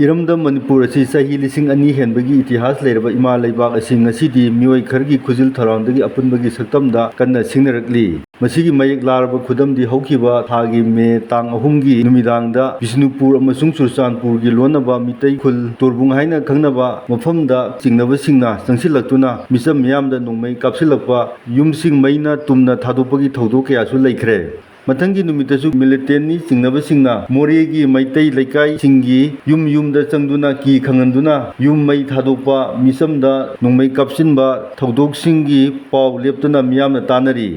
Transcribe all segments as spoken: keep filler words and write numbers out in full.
ꯏꯔꯝꯗꯝ ꯃꯅꯤꯄꯨꯔ ꯑꯁꯤ ꯆꯍꯤ ꯂꯤꯁꯤꯡ ꯑꯅꯤ ꯍꯦꯟꯕꯒꯤ ꯏꯇꯤꯍꯥꯁ ꯂꯩꯔꯕ ꯏꯃꯥ ꯂꯩꯕꯥꯛ ꯑꯁꯤ ꯉꯁꯤꯗꯤ ꯃꯤꯑꯣꯏ ꯈꯔꯒꯤ ꯈꯨꯖꯤꯜ ꯊꯧꯔꯥꯡꯗꯒꯤ ꯑꯄꯨꯟꯕꯒꯤ ꯁꯛꯇꯝꯗ ꯀꯟꯅ ꯁꯤꯡꯅꯔꯛꯂꯤ꯫ ꯃꯁꯤꯒꯤ ꯃꯌꯦꯛ ꯂꯥꯔꯕ ꯈꯨꯗꯝꯗꯤ ꯍꯧꯈꯤꯕ ꯊꯥꯒꯤ ꯃꯦ ꯇꯥꯡ ꯑꯍꯨꯝꯒꯤ ꯅꯨꯃꯤꯗꯥꯡꯗ ꯕꯤꯁꯅꯨꯄꯨꯔ ꯑꯃꯁꯨꯡ ꯆꯨꯔꯆꯥꯟꯄꯨꯔꯒꯤ ꯂꯣꯟꯅꯕ ꯃꯤꯇꯩ ꯈꯨꯜ ꯇꯣꯔꯕꯨꯡ ꯍꯥꯏꯅ ꯈꯪꯅꯕ ꯃꯐꯝꯗ ꯆꯤꯡꯅꯕꯁꯤꯡꯅ ꯆꯪꯁꯤꯜꯂꯛꯇꯨꯅ ꯃꯤꯆꯝ ꯃꯤꯌꯥꯝꯗ ꯅꯣꯡꯃꯩ ꯀꯥꯞꯁꯤꯜꯂꯛꯄ, ꯌꯨꯝꯁꯤꯡ ꯃꯩꯅ ꯇꯨꯝꯅ ꯊꯥꯗꯣꯛꯄꯒꯤ ꯊꯧꯗꯣꯛ ꯀꯌꯥꯁꯨ ꯂꯩꯈ꯭ꯔꯦ꯫ ꯃꯊꯪꯒꯤ ꯅꯨꯃꯤꯠꯇꯁꯨ ꯃꯤꯂꯤꯇꯦꯟꯅꯤ ꯆꯤꯡꯅꯕꯁꯤꯡꯅ ꯃꯣꯔꯦꯒꯤ ꯃꯩꯇꯩ ꯂꯩꯀꯥꯏꯁꯤꯡꯒꯤ ꯌꯨꯝ ꯌꯨꯝꯗ ꯆꯪꯗꯨꯅ ꯀꯤ ꯈꯪꯍꯟꯗꯨꯅ ꯌꯨꯝ ꯃꯩ ꯊꯥꯗꯣꯛꯄ, ꯃꯤꯆꯝꯗ ꯅꯣꯡꯃꯩ ꯀꯥꯞꯁꯤꯟꯕ ꯊꯧꯗꯣꯛꯁꯤꯡꯒꯤ ꯄꯥꯎ ꯂꯦꯞꯇꯅ ꯃꯤꯌꯥꯝꯅ ꯇꯥꯅꯔꯤ꯫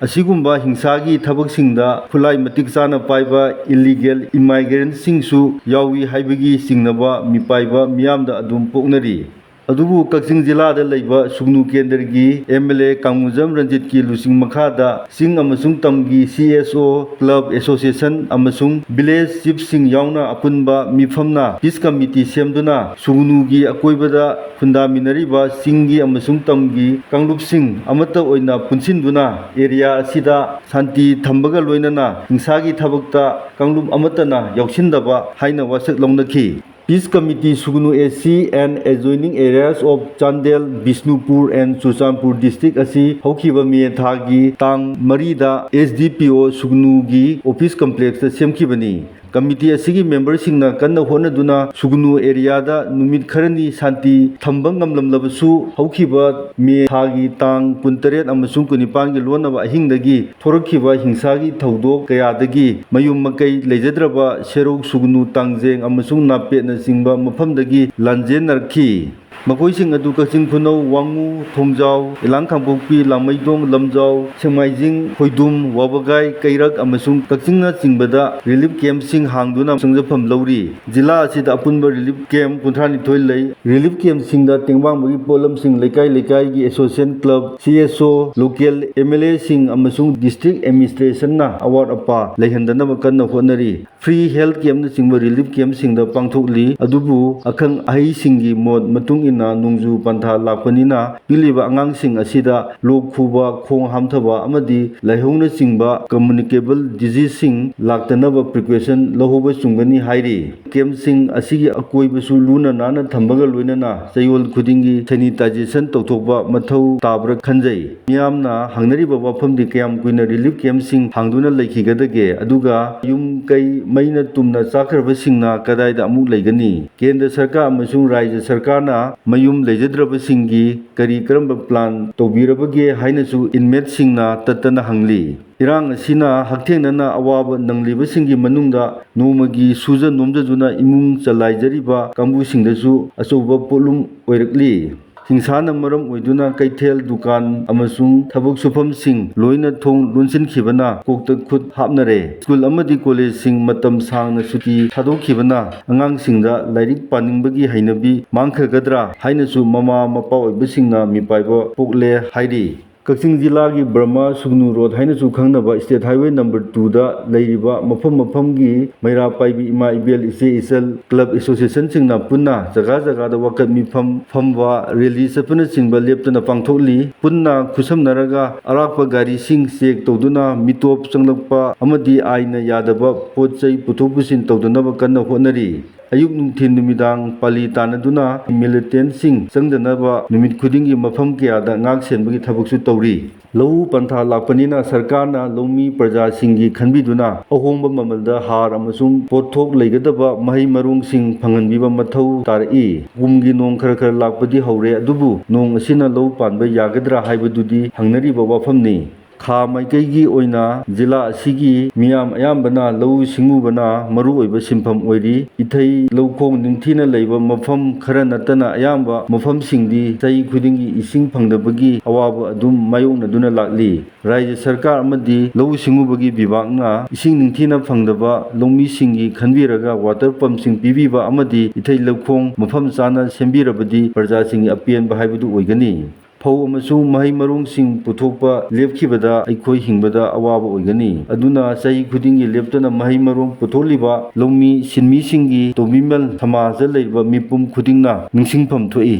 ꯑꯁꯤꯒꯨꯝꯕ ꯍꯤꯡꯁꯥꯒꯤ ꯊꯕꯛꯁꯤꯡꯗ ꯈꯨꯠꯂꯥꯏ ꯃꯇꯤꯛ ꯆꯥꯅ ꯄꯥꯏꯕ ꯏꯂꯤꯒꯦꯜ ꯏꯃꯥꯏꯒ꯭ꯔꯦꯟꯁꯤꯡꯁꯨ ꯌꯥꯎꯏ ꯍꯥꯏꯕꯒꯤ ꯆꯤꯡꯅꯕ ꯃꯤꯄꯥꯏꯕ ꯃꯤꯌꯥꯝꯗ ꯑꯗꯨꯝ ꯄꯣꯛꯅꯔꯤ꯫ ꯑꯗꯨꯕꯨ ꯀꯛꯆꯤꯡ ꯖꯤꯂꯥꯗ ꯂꯩꯕ ꯁꯨꯒꯅꯨ ꯀꯦꯟꯗ꯭ꯔꯒꯤ ꯑꯦꯝ ꯑꯦꯜ ꯑꯦ ꯀꯥꯡꯃꯨꯖꯝ ꯔꯟꯖꯤꯠꯀꯤ ꯂꯨꯆꯤꯡ ꯃꯈꯥꯗ ꯆꯤꯡ ꯑꯃꯁꯨꯡ ꯇꯝꯒꯤ ꯁꯤ ꯑꯦꯁ ꯑꯣ, ꯀ꯭ꯂꯕ ꯑꯦꯁꯣꯁꯤꯌꯦꯁꯟ ꯑꯃꯁꯨꯡ ꯚꯤꯂꯦꯖ ꯆꯤꯐꯁꯤꯡ ꯌꯥꯎꯅ ꯑꯄꯨꯟꯕ ꯃꯤꯐꯝꯅ ꯄꯤꯁ ꯀꯃꯤꯇꯤ ꯁꯦꯝꯗꯨꯅ ꯁꯨꯒꯅꯨꯒꯤ ꯑꯀꯣꯏꯕꯗ ꯈꯨꯟꯗꯥꯃꯤꯟꯅꯔꯤꯕ ꯆꯤꯡꯒꯤ ꯑꯃꯁꯨꯡ ꯇꯝꯒꯤ ꯀꯥꯡꯂꯨꯞꯁꯤꯡ ꯑꯃꯠꯇ ꯑꯣꯏꯅ ꯄꯨꯟꯁꯤꯟꯗꯨꯅ ꯑꯦꯔꯤꯌꯥ ꯑꯁꯤꯗ ꯁꯥꯟꯇꯤ ꯊꯝꯕꯒ ꯂꯣꯏꯅꯅ ꯍꯤꯡꯁꯥꯒꯤ ꯊꯕꯛꯇ ꯀꯥꯡꯂꯨꯞ ꯑꯃꯠꯇꯅ ꯌꯥꯎꯁꯤꯟꯗꯕ ꯍꯥꯏꯅ ꯋꯥꯁꯛ ꯂꯧꯅꯈꯤ꯫ Peace Committee Sugnu A C and adjoining areas of Chandel, Bishnupur and Churachandpur district ꯑꯁꯤ ꯍꯧꯈꯤꯕ ꯃꯦ ꯊꯥꯒꯤ ꯇꯥꯡ ꯃꯔꯤꯗ S D P O ꯁꯨꯒꯅꯨꯒꯤ office complexꯇ ꯁꯦꯝꯈꯤꯕꯅꯤ꯫ ꯀꯃꯤꯇꯤ ꯑꯁꯤꯒꯤ ꯃꯦꯝꯕꯔꯁꯤꯡꯅ ꯀꯟꯅ ꯍꯣꯠꯅꯗꯨꯅ ꯁꯨꯒꯅꯨ ꯑꯦꯔꯤꯌꯥꯗ ꯅꯨꯃꯤꯠ ꯈꯔꯅꯤ ꯁꯥꯟꯇꯤ ꯊꯝꯕ ꯉꯝꯂꯝꯂꯕꯁꯨ, ꯍꯧꯈꯤꯕ ꯃꯦ ꯊꯥꯒꯤ ꯇꯥꯡ ꯀꯨꯟꯇꯔꯦꯠ ꯑꯃꯁꯨꯡ ꯀꯨꯟꯅꯤꯄꯥꯟꯒꯤ ꯂꯣꯟꯅꯕ ꯑꯍꯤꯡꯗꯒꯤ ꯊꯣꯔꯛꯈꯤꯕ ꯍꯤꯡꯁꯥꯒꯤ ꯊꯧꯗꯣꯛ ꯀꯌꯥꯗꯒꯤ ꯃꯌꯨꯝ ꯃꯀꯩ ꯂꯩꯖꯗ꯭ꯔꯕ ꯁꯦꯔꯧ, ꯁꯨꯒꯅꯨ, ꯇꯥꯡꯖꯦꯡ ꯑꯃꯁꯨꯡ ꯅꯥꯄꯦꯠꯅꯆꯤꯡꯕ ꯃꯐꯝꯗꯒꯤ ꯂꯥꯟꯖꯦꯟꯅꯔꯛꯈꯤ꯫ ꯃꯈꯣꯏꯁꯤꯡ ꯑꯗꯨ ꯀꯛꯆꯤꯡ ꯈꯨꯅꯧ, ꯋꯥꯉꯨ, ꯊꯣꯡꯖꯥꯎ, ꯏꯂꯥꯡ ꯀꯥꯡꯄꯣꯛꯄꯤ, ꯂꯥꯡꯃꯩꯗꯣꯡ, ꯂꯝꯖꯥꯎ, ꯁꯦꯛꯃꯥꯏꯖꯤꯡ, ꯈꯣꯏꯗꯨꯝ, ꯋꯥꯕꯒꯥꯏ, ꯀꯩꯔꯛ ꯑꯃꯁꯨꯡ ꯀꯛꯆꯤꯡꯅꯆꯤꯡꯕꯗ ꯔꯤꯂꯤꯐ ꯀꯦꯝꯞꯁꯤꯡ ꯍꯥꯡꯗꯨꯅ ꯆꯪꯖꯐꯝ ꯂꯧꯔꯤ꯫ ꯖꯤꯂꯥ ꯑꯁꯤꯗ ꯑꯄꯨꯟꯕ ꯔꯤꯂꯤꯐ ꯀꯦꯝꯞ ꯀꯨꯟꯊ꯭ꯔꯥꯅꯤꯊꯣꯏ ꯂꯩ꯫ ꯔꯤꯂꯤꯐ ꯀꯦꯝꯞꯁꯤꯡꯗ ꯇꯦꯡꯕꯥꯡꯕꯒꯤ ꯄꯣꯠꯂꯝꯁꯤꯡ ꯂꯩꯀꯥꯏ ꯂꯩꯀꯥꯏꯒꯤ association club, C S O, local M L Aꯁꯤꯡ ꯑꯃꯁꯨꯡ ꯗꯤꯁꯇ꯭ꯔꯤꯛ ꯑꯦꯗꯃꯤꯅꯤꯁꯇ꯭ꯔꯦꯁꯟꯅ ꯑꯋꯥꯠ ꯑꯄꯥ ꯂꯩꯍꯟꯗꯅꯕ ꯀꯟꯅ ꯍꯣꯠꯅꯔꯤ꯫ ꯐ꯭ꯔꯤ ꯍꯦꯜꯊ ꯀꯦꯝꯞꯅꯆꯤꯡꯕ ꯔꯤꯂꯤꯐ ꯀꯦꯝꯞꯁꯤꯡꯗ ꯄꯥꯡꯊꯣꯛꯂꯤ, ꯑꯗꯨꯕꯨ ꯑꯈꯪ ꯑꯍꯩꯁꯤꯡꯒꯤ ꯃꯣꯠ ꯃꯇꯨꯡ ꯅꯣꯡꯖꯨ ꯄꯟꯊꯥ ꯂꯥꯛꯄꯅꯤꯅ ꯄꯤꯛꯂꯤꯕ ꯑꯉꯥꯡꯁꯤꯡ ꯑꯁꯤꯗ ꯂꯣꯛ ꯈꯨꯕ, ꯈꯣꯡ ꯍꯥꯝꯊꯕ ꯑꯃꯗꯤ ꯂꯥꯏꯍꯧꯅꯆꯤꯡꯕ communicable diseaseꯁꯤꯡ ꯂꯥꯛꯇꯅꯕ precaution ꯂꯧꯍꯧꯕ ꯆꯨꯝꯒꯅꯤ ꯍꯥꯏꯔꯤ꯫ Campꯁꯤꯡ ꯑꯁꯤꯒꯤ ꯑꯀꯣꯏꯕꯁꯨ ꯂꯨꯅ ꯅꯥꯟꯅ ꯊꯝꯕꯒ ꯂꯣꯏꯅꯅ ꯆꯌꯣꯜ ꯈꯨꯗꯤꯡꯒꯤ sanitization ꯇꯧꯊꯣꯛꯄ ꯃꯊꯧ ꯇꯥꯕ꯭ꯔꯥ ꯈꯟꯖꯩ꯫ ꯃꯤꯌꯥꯝꯅ ꯍꯪꯅꯔꯤꯕ ꯋꯥꯐꯝꯗꯤ ꯀꯌꯥꯝ ꯀꯨꯏꯅ relief campꯁꯤꯡ ꯍꯥꯡꯗꯨꯅ ꯂꯩꯈꯤꯒꯗꯒꯦ, ꯑꯗꯨꯒ ꯌꯨꯝ ꯀꯩ ꯃꯩꯅ ꯇꯨꯝꯅ ꯆꯥꯛꯈ꯭ꯔꯕꯁꯤꯡꯅ ꯀꯗꯥꯏꯗ ꯑꯃꯨꯛ ꯂꯩꯒꯅꯤ? ꯀꯦꯟꯗ꯭ꯔ ꯁꯔꯀꯥꯔ ꯑꯃꯁꯨꯡ ꯔꯥꯖ꯭ꯌ ꯁꯔꯀꯥꯔꯅ ꯃꯌꯨꯝ ꯂꯩꯖꯗ꯭ꯔꯕꯁꯤꯡꯒꯤ ꯀꯔꯤ ꯀꯔꯝꯕ plan ꯇꯧꯕꯤꯔꯕꯒꯦ ꯍꯥꯏꯅꯁꯨ inmateꯁꯤꯡꯅ ꯇꯠꯇꯅ ꯍꯪꯂꯤ꯫ ꯏꯔꯥꯡ ꯑꯁꯤꯅ ꯍꯛꯊꯦꯡꯅꯅ ꯑꯋꯥꯕ ꯅꯪꯂꯤꯕꯁꯤꯡꯒꯤ ꯃꯅꯨꯡꯗ ꯅꯣꯡꯃꯒꯤ ꯁꯨꯖ ꯅꯣꯝꯖꯗꯨꯅ ꯏꯃꯨꯡ ꯆꯂꯥꯏꯖꯔꯤꯕ ꯀꯥꯡꯕꯨꯁꯤꯡꯗꯁꯨ ꯑꯆꯧꯕ ꯄꯣꯠꯂꯨꯝ ꯑꯣꯏꯔꯛꯂꯤ꯫ ꯍꯤꯡꯁꯥꯅ ꯃꯔꯝ ꯑꯣꯏꯗꯨꯅ ꯀꯩꯊꯦꯜ, ꯗꯨꯀꯥꯟ ꯑꯃꯁꯨꯡ ꯊꯕꯛ ꯁꯨꯐꯝꯁꯤꯡ ꯂꯣꯏꯅ ꯊꯣꯡ ꯂꯣꯟꯁꯤꯟꯈꯤꯕꯅ ꯀꯣꯛꯇ ꯈꯨꯠ ꯍꯥꯞꯅꯔꯦ꯫ ꯁ꯭ꯀꯨꯜ ꯑꯃꯗꯤ ꯀꯣꯂꯦꯖꯁꯤꯡ ꯃꯇꯝ ꯁꯥꯡꯅ ꯁꯨꯇꯤ ꯊꯥꯗꯣꯛꯈꯤꯕꯅ ꯑꯉꯥꯡꯁꯤꯡꯗ ꯂꯥꯏꯔꯤꯛ ꯄꯥꯅꯤꯡꯕꯒꯤ ꯍꯩꯅꯕꯤ ꯃꯥꯡꯈ꯭ꯔꯒꯗ꯭ꯔꯥ ꯍꯥꯏꯅꯁꯨ ꯃꯃꯥ ꯃꯄꯥ ꯑꯣꯏꯕꯁꯤꯡꯅ ꯃꯤꯄꯥꯏꯕ ꯄꯣꯛꯂꯦ ꯍꯥꯏꯔꯤ꯫ ꯀꯛꯆꯤꯡ ꯖꯤꯂꯥꯒꯤ ꯕ꯭ꯔꯍꯃ ꯁꯨꯒꯅꯨ ꯔꯣꯗ ꯍꯥꯏꯅꯁꯨ ꯈꯪꯅꯕ State Highway number twoꯗ ꯂꯩꯔꯤꯕ ꯃꯐꯝ ꯃꯐꯝꯒꯤ ꯃꯩꯔꯥ ꯄꯥꯏꯕꯤ ꯏꯃꯥ ꯏꯕꯦꯜ ꯏꯆꯦ ꯏꯆꯜ club associationꯁꯤꯡꯅ ꯄꯨꯟꯅ ꯖꯒꯥ ꯖꯒꯥꯗ ꯋꯥꯀꯠ ꯃꯤꯐꯝ ꯐꯝꯕ, rally ꯆꯠꯄꯅꯆꯤꯡꯕ ꯂꯦꯞꯇꯅ ꯄꯥꯡꯊꯣꯛꯂꯤ꯫ ꯄꯨꯟꯅ ꯈꯨꯠꯁꯝꯅꯔꯒ ꯑꯔꯥꯛꯄ ꯒꯥꯔꯤꯁꯤꯡ check ꯇꯧꯗꯨꯅ ꯃꯤꯇꯣꯞ ꯆꯪꯂꯛꯄ ꯑꯃꯗꯤ ꯑꯥꯏꯟꯅ ꯌꯥꯗꯕ ꯄꯣꯠ ꯆꯩ ꯄꯨꯊꯣꯛ ꯄꯨꯁꯤꯟ ꯇꯧꯗꯅꯕ ꯀꯟꯅ ꯍꯣꯠꯅꯔꯤ꯫ ꯑꯌꯨꯛ ꯅꯨꯡꯊꯤꯜ ꯅꯨꯃꯤꯗꯥꯡ ꯄꯥꯂꯤ ꯇꯥꯅꯗꯨꯅ militantꯁꯤꯡ ꯆꯪꯗꯅꯕ ꯅꯨꯃꯤꯠ ꯈꯨꯗꯤꯡꯒꯤ ꯃꯐꯝ ꯀꯌꯥꯗ ꯉꯥꯛ ꯁꯦꯟꯕꯒꯤ ꯊꯕꯛꯁꯨ ꯇꯧꯔꯤ꯫ ꯂꯧꯎ ꯄꯟꯊꯥ ꯂꯥꯛꯄꯅꯤꯅ ꯁꯔꯀꯥꯔꯅ ꯂꯧꯃꯤ ꯄ꯭ꯔꯖꯥꯁꯤꯡꯒꯤ ꯈꯟꯕꯤꯗꯨꯅ ꯑꯍꯣꯡꯕ ꯃꯃꯜꯗ ꯍꯥꯔ ꯑꯃꯁꯨꯡ ꯄꯣꯠꯊꯣꯛ ꯂꯩꯒꯗꯕ ꯃꯍꯩ ꯃꯔꯣꯡꯁꯤꯡ ꯐꯪꯍꯟꯕꯤꯕ ꯃꯊꯧ ꯇꯥꯔꯛꯏ꯫ ꯀꯨꯝꯒꯤ ꯅꯣꯡ ꯈꯔ ꯈꯔ ꯂꯥꯛꯄꯗꯤ ꯍꯧꯔꯦ, ꯑꯗꯨꯕꯨ ꯅꯣꯡ ꯑꯁꯤꯅ ꯂꯧ ꯄꯥꯟꯕ ꯌꯥꯒꯗ꯭ꯔꯥ ꯍꯥꯏꯕꯗꯨꯗꯤ ꯍꯪꯅꯔꯤꯕ ꯋꯥꯐꯝꯅꯤ꯫ ꯈꯥ ꯃꯥꯏꯀꯩꯒꯤ ꯑꯣꯏꯅ ꯖꯤꯂꯥ ꯑꯁꯤꯒꯤ ꯃꯤꯌꯥꯝ ꯑꯌꯥꯝꯕꯅ ꯂꯧꯎ ꯁꯤꯡꯎꯕꯅ ꯃꯔꯨꯑꯣꯏꯕ ꯁꯤꯟꯐꯝ ꯑꯣꯏꯔꯤ꯫ ꯏꯊꯩ ꯂꯧꯈꯣꯡ ꯅꯤꯡꯊꯤꯅ ꯂꯩꯕ ꯃꯐꯝ ꯈꯔ ꯅꯠꯇꯅ ꯑꯌꯥꯝꯕ ꯃꯐꯝꯁꯤꯡꯗꯤ ꯆꯍꯤ ꯈꯨꯗꯤꯡꯒꯤ ꯏꯁꯤꯡ ꯐꯪꯗꯕꯒꯤ ꯑꯋꯥꯕ ꯑꯗꯨꯝ ꯃꯥꯌꯣꯛꯅꯗꯨꯅ ꯂꯥꯛꯂꯤ꯫ ꯔꯥꯖ꯭ꯌ ꯁꯔꯀꯥꯔ ꯑꯃꯗꯤ ꯂꯧꯎ ꯁꯤꯡꯎꯕꯒꯤ ꯕꯤꯚꯥꯒꯅ ꯏꯁꯤꯡ ꯅꯤꯡꯊꯤꯅ ꯐꯪꯗꯕ ꯂꯧꯃꯤꯁꯤꯡꯒꯤ ꯈꯟꯕꯤꯔꯒ water pumpꯁꯤꯡ ꯄꯤꯕꯤꯕ ꯑꯃꯗꯤ ꯏꯊꯩ ꯂꯧꯈꯣꯡ ꯃꯐꯝ ꯆꯥꯅ ꯁꯦꯝꯕꯤꯔꯕꯗꯤ ꯄ꯭ꯔꯖꯥꯁꯤꯡꯒꯤ ꯑꯄꯦꯟꯕ ꯍꯥꯏꯕꯗꯨ ꯑꯣꯏꯒꯅꯤ꯫ ꯐꯧ ꯑꯃꯁꯨꯡ ꯃꯍꯩ ꯃꯔꯣꯡꯁꯤꯡ ꯄꯨꯊꯣꯛꯄ ꯂꯦꯞꯈꯤꯕꯗ ꯑꯩꯈꯣꯏ ꯍꯤꯡꯕꯗ ꯑꯋꯥꯕ ꯑꯣꯏꯒꯅꯤ꯫ ꯑꯗꯨꯅ ꯆꯍꯤ ꯈꯨꯗꯤꯡꯒꯤ ꯂꯦꯞꯇꯅ ꯃꯍꯩ ꯃꯔꯣꯡ ꯄꯨꯊꯣꯛꯂꯤꯕ ꯂꯧꯃꯤ ꯁꯤꯟꯃꯤꯁꯤꯡꯒꯤ ꯇꯣꯕꯤꯃꯜ ꯁꯃꯥꯖꯗ ꯂꯩꯔꯤꯕ ꯃꯤꯄꯨꯝ ꯈꯨꯗꯤꯡꯅ ꯅꯤꯡꯁꯤꯡꯐꯝ ꯊꯣꯛꯏ꯫